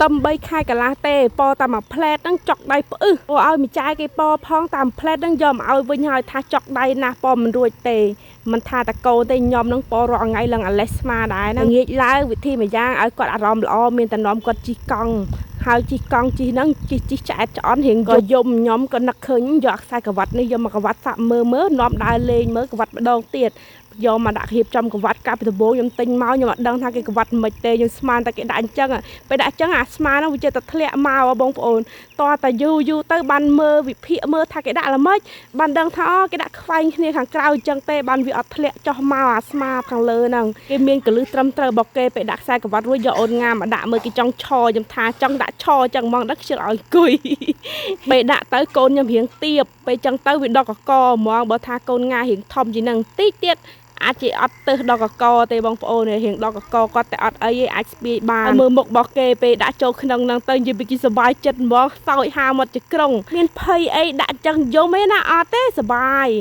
តំ3ខែកន្លះទេពតាមមួយផ្លែតហ្នឹងចុកដៃផ្អឹសអូឲ្យម្ចាយគេពផងតាមផ្លែតហ្នឹងយកមកឲ្យវិញហើយថាចុកដៃណាស់ពមិនរួចទេមិនថាតកូនទេខ្ញុំហ្នឹងពរាល់ថ្ងៃឡើងអាលេសស្មាដែរហ្នឹងងាកឡើងវិធីមួយយ៉ាងឲ្យគាត់អារម្មណ៍ល្អមានតែនាំគាត់ជិះកង់ហើយជិះកង់ជិះហ្នឹងជិះជិះឆ្អែតឆ្អន់រៀងក៏យំខ្ញុំក៏នឹកឃើញយកខ្សែក្រវ៉ាត់នេះយកមកក្រវ៉ាត់សាក់មើលមើលនាំដើរលេងមើលក្រវ៉ាត់ម្ដងទៀតយកមកដាក់រៀបចំក្រវ៉ាត់កាលពីដំបូងខ្ញុំទិញមកខ្ញុំអត់ដឹងថាគេក្រវ៉ាត់មិនទេខ្ញុំស្មានតែគេដាក់អញ្ចឹងពេលដាក់អញ្ចឹងអាស្មាហ្នឹងវាចេះតែធ្លាក់មកបងប្អូនតតែយូរយូរទៅបានមើលវិភាគមើលថាគេដាក់ល្មិចបានដឹងថាអូគេដាក់ខ្វែងគ្នាខាងក្រៅអញ្ចឹងទេបានវាអត់ធ្លាក់ចុះមកអាស្មាខាងលើហ្នឹងគេមានកលឹះត្រឹមត្រូវរបស់គេពេលដាក់ខ្សែក្រវ៉ាត់រួចយកអូនងាមកដាក់មើលគេចង់ឈរខ្ញុំថាចង់ដាក់ឈរអញ្ចឹងហ្មងដល់ខ្ជិលឲ្យអង្គុយ ពេលដាក់ទៅកូនខ្ញុំរៀងទៀបពេលចឹងទៅវាដល់កកហ្មងបើថាកូនងារៀងធំជាងនឹងតិចទៀតអាចជាអត់ទៅដល់កកទេបងប្អូនរៀងដល់កកគាត់តែអត់អីទេអាចស្ពាយបានមើលមុខរបស់គេពេលដាក់ចូលក្នុងហ្នឹងទៅនិយាយពីគេសប្បាយចិត្តហ្មងសោចហាមាត់ជាក្រុងមានភ័យអីដាក់ចឹងយំឯណាអត់ទេសប្បាយ។